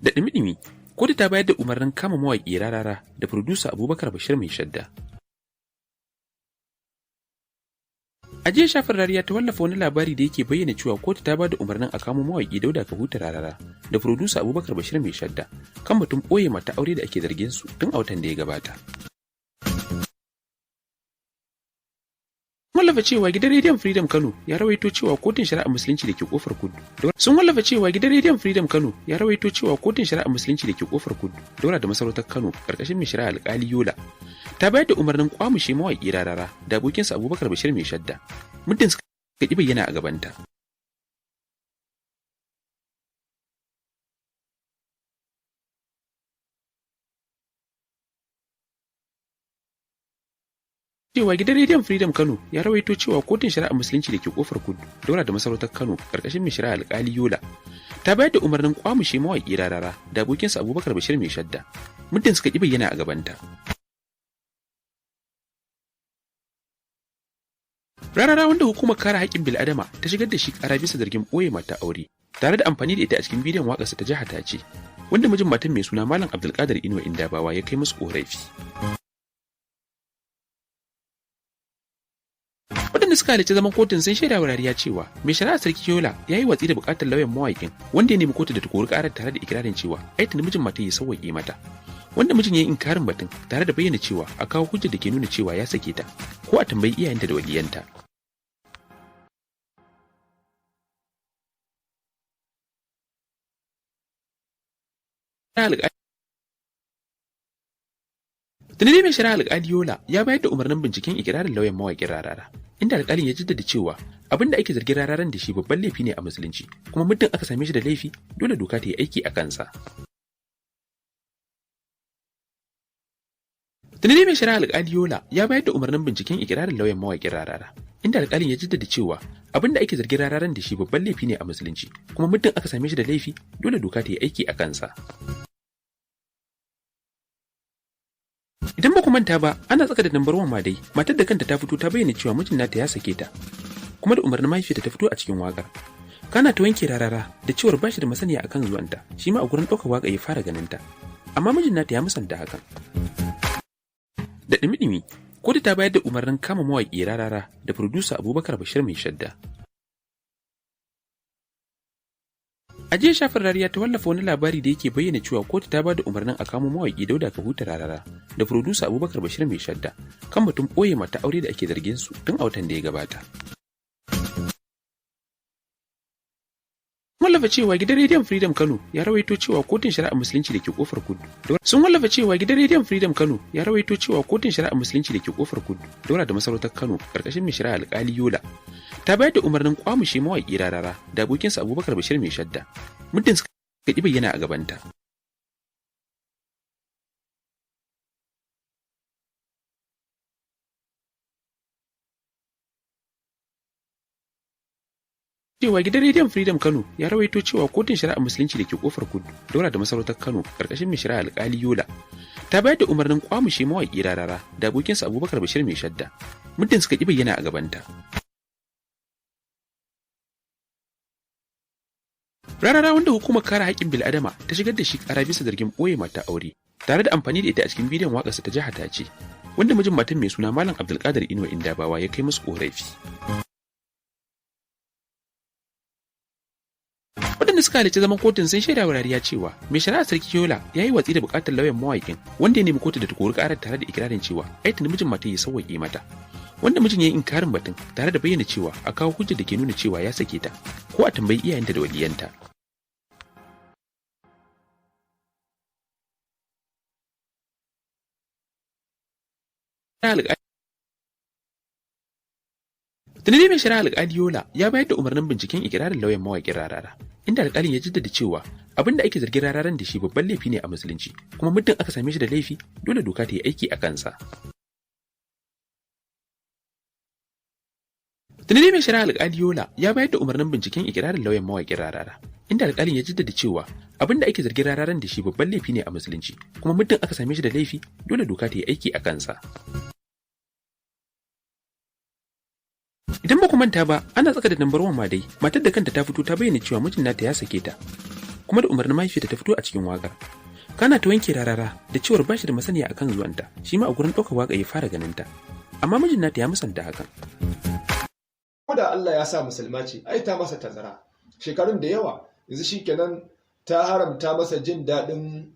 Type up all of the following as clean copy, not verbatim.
Da ɗumi-ɗumi, kotu ta bayar da umarnin kama mawaƙi Rarara da furodusa Abubakar Bashir Mai Shadda. A jiya shafin Rariya ta wallafa wani labari da yake bayyana cewa kotu ta ba da umarnin a kamo mawaƙi Dauda Kahutu Rarara da furodusa Abubakar Bashir Mai Shadda kan batun ɓoye mata aure da ake zargin su tun a watan da ya gabata. Wallafa cewa gidan rediyon Freedom Kano ya rawaito cewa kotun shari'a musulunci da ke kofar kudu sun wallafa cewa gidan rediyon Freedom Kano ya rawaito cewa kotun shari'a musulunci da ke kofar kudu daura da masarautar Kano karkashin mai shari'a alkali Yola ta bayar da umarnin kwamushe mawaƙi Rarara da abokinsa Abubakar Bashir Mai Shadda muddin suka ki bayyana a gabanta. Cewa gidan rediyon Freedom Kano ya rawaito cewa kotun shari'a musulunci da ke kofar kudu daura da masarautar Kano karkashin mai shari'a alkali Yola ta bayar da umarnin kwamushe mawaƙi Rarara da abokinsa Abubakar Bashir Mai Shadda muddin suka ki bayyana a gabanta. Rarara, wanda hukumar kare haƙƙin bil'adama ta shigar da shi ƙara bisa zargin ɓoye mata aure tare da amfani da ita a cikin bidiyon waƙarsa ta jiha ta ce, wanda mijin matan mai suna Malam Abdulkadir Inuwa Indabawa ya kai musu ƙorafi. Waɗanda suka halarci zaman kotun sun shaida wa Rariya cewa mai shari'a Sarki Yola ya yi watsi da buƙatar lauyan mawaƙin wanda ya nemi kotu da ta kori ƙarar tare da ikirarin cewa ai tuni mijin mata ya sauwaƙe mata. Wanda mijin ya yi inkarin batun tare da bayyana cewa a kawo hujjar da ke nuna cewa ya sake ta ko a tambayi iyayenta da waliyanta. Tuni dai mai shari'a alƙali Yola ya bayar da umarnin binciken ikirarin lauyan mawaƙin Rarara, inda alƙalin ya jaddada cewa abin da ake zargin Rararan da shi babban laifi ne a musulunci, kuma muddin aka same shi da laifi dole doka ta yi aiki a kansa. Tuni dai mai shari'a alƙali Yola ya bayar da umarnin binciken ikirarin lauyan mawaƙin Rarara, inda alƙalin ya jaddada cewa abin da ake zargin Rararan da shi babban laifi ne a musulunci, kuma muddin aka same shi da laifi dole doka ta yi aiki a kansa. Idan ba ku manta ba, ana tsaka da dambarwan ma dai, matar da kanta ta fito ta bayyana cewa mijin nata ya sake ta, kuma da umarnin mahaifiyarta ta fito a cikin wakar. Kana ta wanke Rarara da cewar ba shi da masaniya akan zuwanta, shi ma a gurin ɗaukar waka ya fara ganin ta. Amma mijin nata ya musanta hakan. Da ɗumi-ɗumi, kotu ta bayar da umarnin kama mawaƙi Rarara da furodusa Abubakar Bashir Mai Shadda. A jiya shafin Rariya ta wallafa wani labari da yake bayyana cewa kotu ta ba da umarnin a kamo mawaƙi Dauda Kahutu Rarara da furodusa Abubakar Bashir Mai Shadda kan batun ɓoye mata aure da ake zargin su tun a watan da ya gabata. Wallafa cewa gidan rediyon Freedom Kano ya rawaito cewa kotun shari'a musulunci da ke kofar kudu sun wallafa cewa gidan rediyon Freedom Kano ya rawaito cewa kotun shari'a musulunci da ke kofar kudu daura da masarautar Kano karkashin mai shari'a alkali Yola ta bayar da umarnin kwamushe mawaƙi Rarara da abokinsa Abubakar Bashir Mai Shadda muddin suka ki bayyana a gabanta. Cewa gidan rediyon Freedom Kano ya rawaito cewa kotun shari'a musulunci da ke kofar kudu daura da masarautar Kano karkashin mai shari'a alkali Yola ta bayar da umarnin kwamushe mawaƙi Rarara da abokinsa Abubakar Bashir Mai Shadda muddin suka ki bayyana a gabanta. Rarara, wanda hukumar kare haƙƙin bil'adama ta shigar da shi ƙara bisa zargin ɓoye mata aure tare da amfani da ita a cikin bidiyon waƙarsa ta jiha ta ce, wanda mijin matan mai suna Malam Abdulkadir Inuwa Indabawa ya kai musu ƙorafi. Waɗanda suka halarci zaman kotun sun shaida wa Rariya cewa mai shari'a Sarki Yola ya yi watsi da buƙatar lauyan mawaƙin wanda ya nemi kotu da ta kori ƙarar tare da ikirarin cewa ai tuni mijin mata ya sauwaƙe mata. Wanda mijin ya yi inkarin batun tare da bayyana cewa a kawo hujjar da ke nuna cewa ya sake ta ko a tambayi iyayenta da waliyanta. Tuni dai mai shari'a alƙali Yola ya bayar da umarnin binciken ikirarin lauyan mawaƙin Rarara, inda alƙalin ya jaddada cewa abin da ake zargin Rararan da shi babban laifi ne a musulunci, kuma muddin aka same shi da laifi dole doka ta yi aiki a kansa. Tuni dai mai shari'a alƙali Yola ya bayar da umarnin binciken ikirarin lauyan mawaƙin Rarara, inda alƙalin ya jaddada cewa abin da ake zargin Rararan da shi babban laifi ne a musulunci, kuma muddin aka same shi da laifi dole doka ta yi aiki a kansa. Idan ba ku manta ba, ana tsaka da dambarwan ma dai, matar da kanta ta fito ta bayyana cewa mijin nata ya sake ta, Kuma da umarnin mahaifiyarta ta fito a cikin waƙar. Kana ta wanke rarara da cewar bashi da masaniya akan zuwanta, shi ma a gurin ɗaukar waƙa ya fara ganin ta. Amma mijin nata ya musanta hakan. Ko da Allah ya sa musulma ce, ai ta masa tazara. Shekarun da yawa, yanzu shikenan ta haramta masa jin daɗin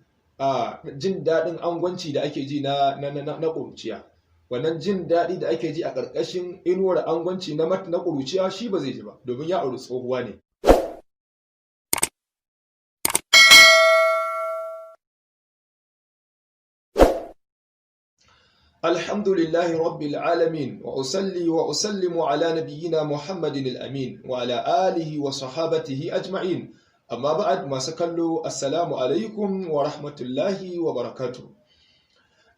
jin daɗin angwanci da ake ji na ƙuruciya. Wannan jin daɗi da ake ji a ƙarƙashin inuwar angwanci na ƙuruciya shi ba zai ji ba, domin ya auri tsohuwa ne. الحمد لله رب العالمين وأصلي وأسلم على نبينا محمد الأمين وعلى آله وصحابته أجمعين أما بعد ما سكلوا السلام عليكم ورحمة الله وبركاته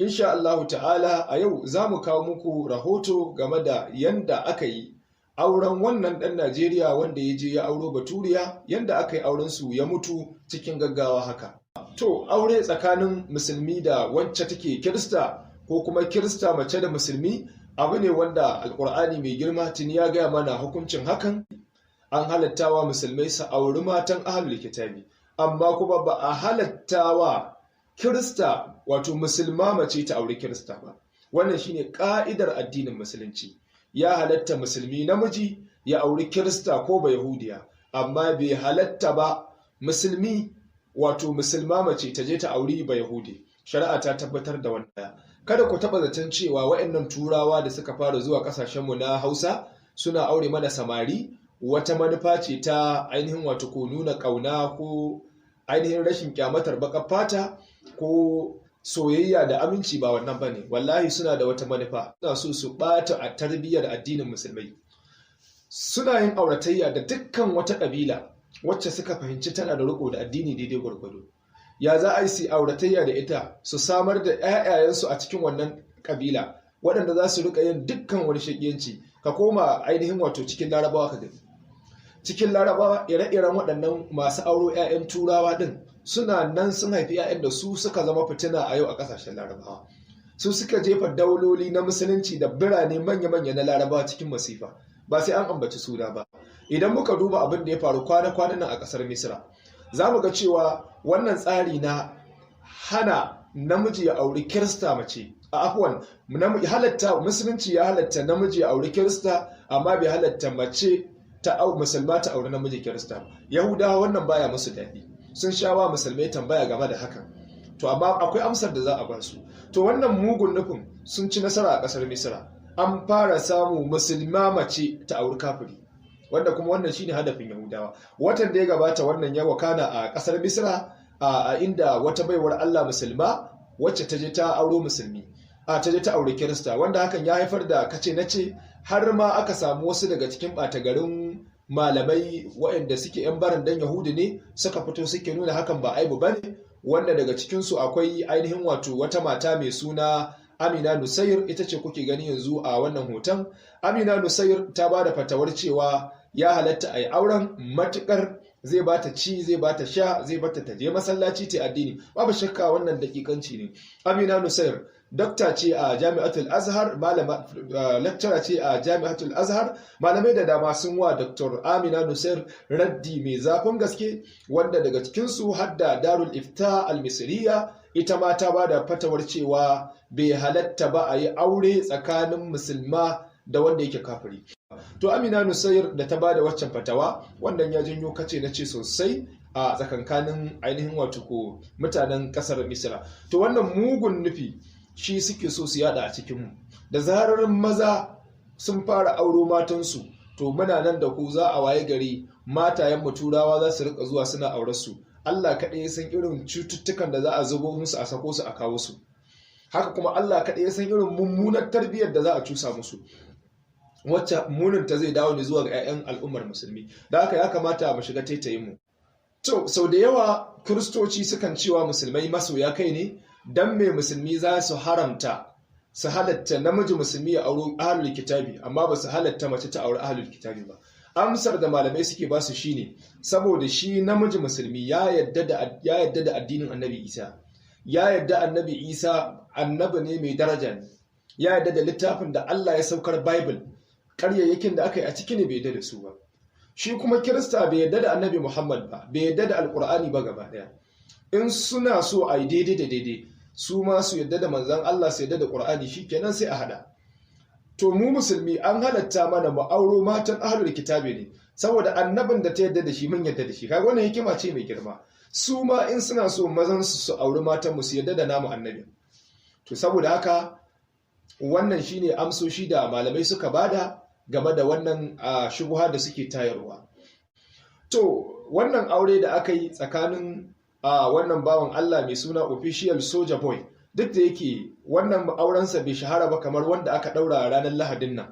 إن شاء الله تعالى أيو زامو kawo rahoto game da yanda aka yi auren wannan ɗan Najeriya wanda ya je ya auro Baturiya, yanda aka yi auren su ya mutu cikin gaggawa haka. To aure tsakanin musulmi da wacce take Kirista ko kuma Kirista mace da musulmi abu ne wanda Alkur'ani mai girma tuni ya gaya mana hukuncin hakan. An halattawa musulmai su auri matan ahlul kitabi, amma kuma ba a halattawa Kirista wato musulma mace ta auri Kirista ba. Wannan shine ka'idar addinin musulunci. Ya halatta musulmi namiji ya auri Kirista ko ba Yahudiya, amma bai halatta ba musulmi wato musulma mace ta je ta auri ba Yahudi. Shari'a ta tabbatar da wannan. Kada ku taɓa zaton cewa waɗannan turawa da suka fara zuwa ƙasashenmu na Hausa suna aure mana samari wata manufa ce ta ainihin wato ko nuna ƙauna ko ainihin rashin kyamatar baƙar fata ko soyayya da aminci, ba wannan bane. Wallahi suna da wata manufa, suna so su ɓata a tarbiyyar addinin musulmai. Suna yin auratayya da dukkan wata ƙabila wacce suka fahimci tana da riƙo da addini daidai gwargwado. Ya za a yi su auratayya da ita su samar da 'ya'yayensu a cikin wannan kabila waɗanda za su rika yin dukkan wani shakiyanci? Ka koma ainihin wato cikin Larabawa ka gani. Cikin Larabawa ire-iren waɗannan masu auro 'ya'yan turawa ɗin suna nan, sun haifi 'ya'yan da su suka zama fitina a yau a ƙasashen Larabawa. Su suka jefa dauloli na musulunci da birane manya-manya na Larabawa cikin masifa, ba sai an ambaci suna ba. Idan muka duba abin da ya faru kwana-kwanan nan a ƙasar Misira, za mu ga cewa wannan tsari na hana namiji ya auri Kirista mace, a afuwan, halatta musulunci ya halatta namiji ya auri Kirista, amma bai halatta mace ta musulma ta auri namiji Kirista. Yahudawa wannan baya musu daɗi, sun sha wa musulmai tambaya game da hakan. To amma akwai amsar da za a ba su. To wannan mugun nufin sun ci nasara a ƙasar Misira, an fara samu musulma mace ta auri kafiri, wanda kuma wannan shine hadafin Yahudawa. Watan da ya gabata wannan ya wakana a kasar Misra, a inda wata baiwar Allah musulma wacce ta je ta auro musulmi, a ta je ta aure Kirista, wanda hakan ya haifar da kace nace, har ma aka samu wasu daga cikin ɓata garin malamai waɗanda suke yan barandan Yahudi ne suka fito suke nuna hakan ba aibu bane, wanda daga cikin su akwai ainihin wato wata mata mai suna Amina Nusayr, ita ce kuke gani yanzu a wannan hoton. Amina Nusayr ta ba da fatawar cewa ya halatta a yi auren matukar zai ba ta ci, zai ba ta sha, zai ba ta je masallaci ta addini. Babu shakka wannan dakikanci ne. Amina Nusayr dokta ce a Jami'atul Azhar, malama lecturer ce a Jami'atul Azhar. Malamai da dama sun wa Dr. Amina Nusayr raddi mai zafin gaske, wanda daga cikin su hadda Darul Ifta Al-Misriya, ita ma ta ba da fatawar cewa bai halatta ba a yi aure tsakanin musulma da wanda yake kafiri. To Amina Nusayr da ta bada waccan fatawa, wannan ya janyo kace na ce sosai a tsakankanin ainihin wato ko mutanen kasar Misra. To wannan mugun nufi shi suke so su yada a cikin mu. Da zarar maza sun fara auro matansu, to muna nan da ku za a waye gari matayen mu turawa za su rika zuwa suna aurar su. Allah kaɗai ya san irin cututtukan da za a zubo musu a sako su a kawo su. Haka kuma Allah kaɗai ya san irin mummunar tarbiyyar da za a cusa musu, wacce muninta zai dawo ne zuwa ga 'ya'yan al'ummar musulmi. Da haka ya kamata mu shiga taitayin mu. To sau da yawa Kiristoci sukan cewa musulmai masoya kai ne, dan me musulmi za su haramta su halatta namiji musulmi ya auro ahlul kitabi, amma ba su halatta mace ta auri ahlul kitabi ba? Amsar da malamai suke ba su shine saboda shi namiji musulmi ya yadda da addinin Annabi Isa, ya yadda Annabi Isa annabi ne mai daraja ne, ya yadda da littafin da Allah ya saukar, Bible. Ƙaryayyakin da aka yi a ciki ne bai yadda da su ba. Shi kuma Kirista bai yadda da Annabi Muhammad ba, bai yadda da Alkur'ani ba gaba ɗaya. In suna so a yi daidai da daidai, su ma su yadda da manzan Allah, su yadda da Ƙur'ani, shikenan sai a hada. To mu musulmi an halatta mana mu auro matan ahlul kitabi ne saboda annabin da ta yadda da shi mun yadda da shi. Kaga wannan hikima ce mai girma. Su ma in suna so mazan su su auri matan mu, su yadda da namu annabi. To saboda haka wannan shine amsoshi da malamai suka bada game da wannan shubuha da suke tayarwa. To wannan aure da aka yi tsakanin wannan bawan Allah mai suna Official Soldier Boy, duk da yake wannan aurensa bai shahara ba kamar wanda aka daura ranar Lahadin nan,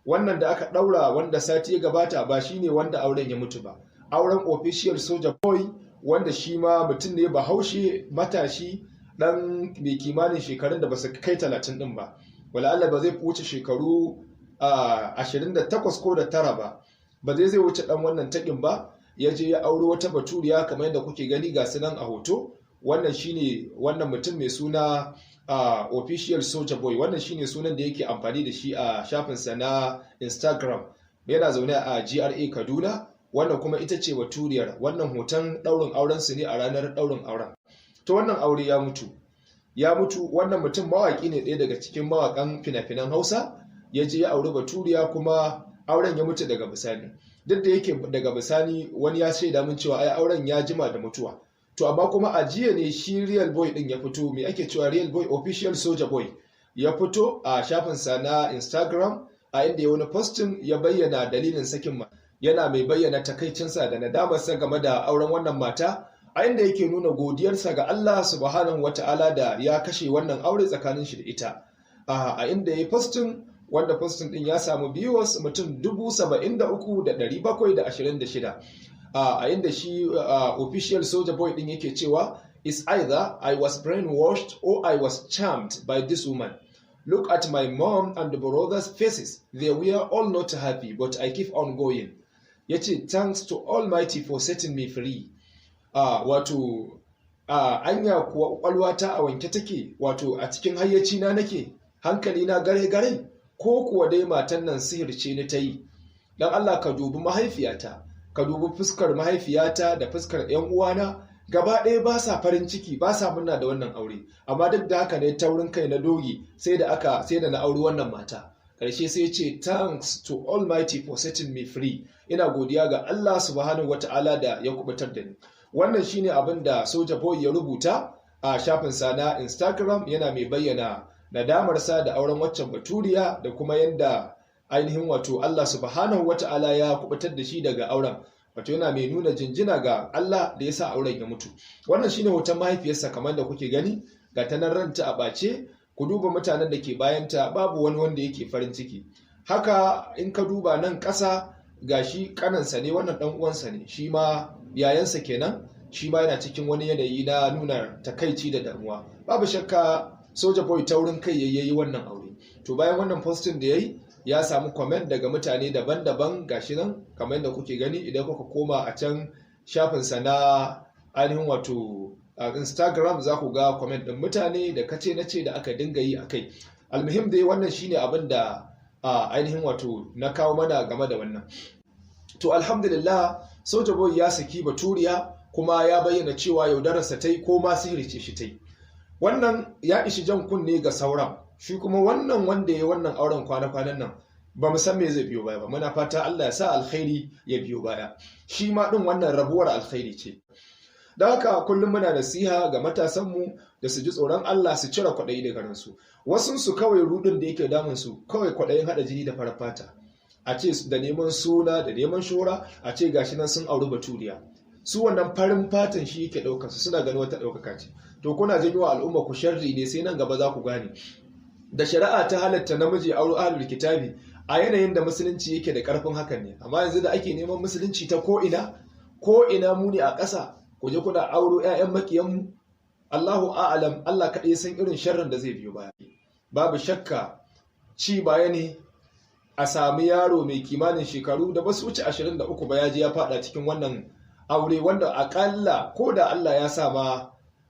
wannan da aka daura wanda sati ya gabata ba shine wanda auren ya mutu ba. Auren Official Soldier Boy, wanda shi ma mutum ne Bahaushe matashi, dan mai kimanin shekarun da ba su kai 30 din ba, wala Allah ba zai wuce shekaru 28 ko da tara ba, ba zai wuce dan wannan takin ba. Ya je ya auro wata baturiya kamar yadda kuke gani, ga su nan a hoto. Wannan shine wannan mutum mai suna Official Soldier Boy. Wannan shine sunan da yake amfani da shi a shafinsa na Instagram. Yana zaune a GRA Kaduna. Wannan kuma ita ce baturiyar. Wannan hoton daurin auren su ne a ranar daurin auren. To wannan aure ya mutu, ya mutu. Wannan mutum mawaki ne, ɗaya daga cikin mawakan fina-finan Hausa. Ya je ya auri baturiya kuma auren ya mutu daga bisani. Duk da yake daga bisani wani ya shaida min cewa ai auren ya jima da mutuwa. To amma kuma a jiya ne shi Real Boy din ya fito, me ake cewa, Real Boy, Official Soldier Boy, ya fito a shafinsa na Instagram, a inda ya wani posting ya bayyana dalilin sakin ma, yana mai bayyana takaicinsa da nadamarsa game da auren wannan mata, a inda yake nuna godiyarsa ga Allah Subhanahu wata'ala da ya kashe wannan aure tsakanin shi da ita, a inda ya yi posting, wanda posting din ya samu viewers mutum 73,726, a inda shi Official Soldier Boy din yake cewa, "Is either I was brainwashed or I was charmed by this woman. Look at my mom and the brothers' faces. They were all not happy, but I keep on going." Yace, "Thanks to Almighty for setting me free." Wato anya kuwa kwakwalwata a wanke take, wato a cikin hayyaci na nake, hankali na gare gare, ko kuwa dai matan nan sihirce ni ta yi? Dan Allah ka dubi mahaifiyata, ka dubi fuskar mahaifiyata da fuskar 'yan uwana, gaba ɗaya ba sa farin ciki, ba sa murna da wannan aure. Amma duk da haka ne taurin kai na dogi sai da na auri wannan mata." Ƙarshe sai ce, "Thanks to Almighty for setting me free." Ina godiya ga Allah Subhanahu wata'ala da ya kubutar da ni. Wannan shine abin da Soja Boy ya rubuta a shafinsa na Instagram, yana mai bayyana nadamarsa da auren waccan baturiya da kuma yanda ainihin wato Allah Subhanahu wata'ala ya kubutar da shi daga auren, wato yana mai nuna jinjina ga Allah da ya sa auren ya mutu. Wannan shine hoton mahaifiyarsa kamar da kuke gani, ga ta nan ranta a ɓace. Ku duba mutanen da ke bayanta, babu wani wanda yake farin ciki. Haka in ka duba nan ƙasa, ga shi kanansa ne wannan, ɗan uwansa ne shi ma, yayansa kenan, shi ma yana cikin wani yanayi na nuna takaici da damuwa. Babu shakka Soja Boy taurin kai yayi wannan aure. To bayan wannan posting da yayi, ya samu comment daga mutane daban-daban. Gashi nan kamar yadda kuke gani, idan kuka koma a can shafinsa na ainihin wato a Instagram, za ku ga comment ɗin mutane da kace na ce da aka dinga yi a kai. Almuhim dai, wannan shine abin da ainihin wato na kawo mana game da wannan. To alhamdulillah, Soja Boy ya saki baturiya, kuma ya bayyana cewa yaudararsa ta yi ko ma sihirce shi ta yi. Wannan ya ishi jan kunne ga sauran. Shi kuma wannan wanda ya wannan auren kwana-kwanan nan, ba mu san me zai biyo baya ba. Muna fata Allah ya sa alkhairi ya biyo baya. Shi ma din wannan rabuwar alkhairi ce. Don haka kullum muna nasiha ga matasanmu da su ji tsoron Allah, su cire kwaɗayi daga ransu. Wasu su kawai rudin da yake damun su kawai kwaɗayin haɗa jini da farar fata, a ce da neman suna da neman shora, a ce gashi nan sun auri baturiya. Su wannan farin fatan shi yake ɗaukar su, suna ganin wata ɗaukaka ce. To kuna janyo wa al'umma ku sharri ne, sai nan gaba za ku gane. Da shari'a ta halatta namiji aure ahlul kitabi a yanayin da musulunci yake da karfin hakan ne, amma yanzu da ake neman musulunci ta ko ina ko ina, muni a ƙasa, ku je kuna auro 'ya'yan makiyanmu. Allahu a'alam, Allah kaɗai san irin sharrin da zai biyo baya. Babu shakka ci baya ne a sami yaro mai kimanin shekaru da basu wuce 23 ba ya je ya fada cikin wannan aure, wanda akalla ko da Allah ya sa ma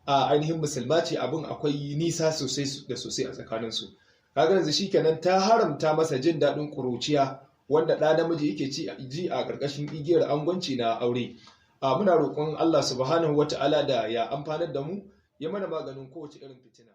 a ainihin musulma ce, abin akwai nisa sosai da sosai a tsakaninsu. Kaga yanzu shikenan ta haramta masa jin daɗin ƙuruciya. wanda ɗa namiji yake ji a ƙarƙashin igiyar angwanci na aure. Muna roƙon Allah Subhanahu wata'ala da ya amfanar da mu, ya mana maganin kowace irin fitina.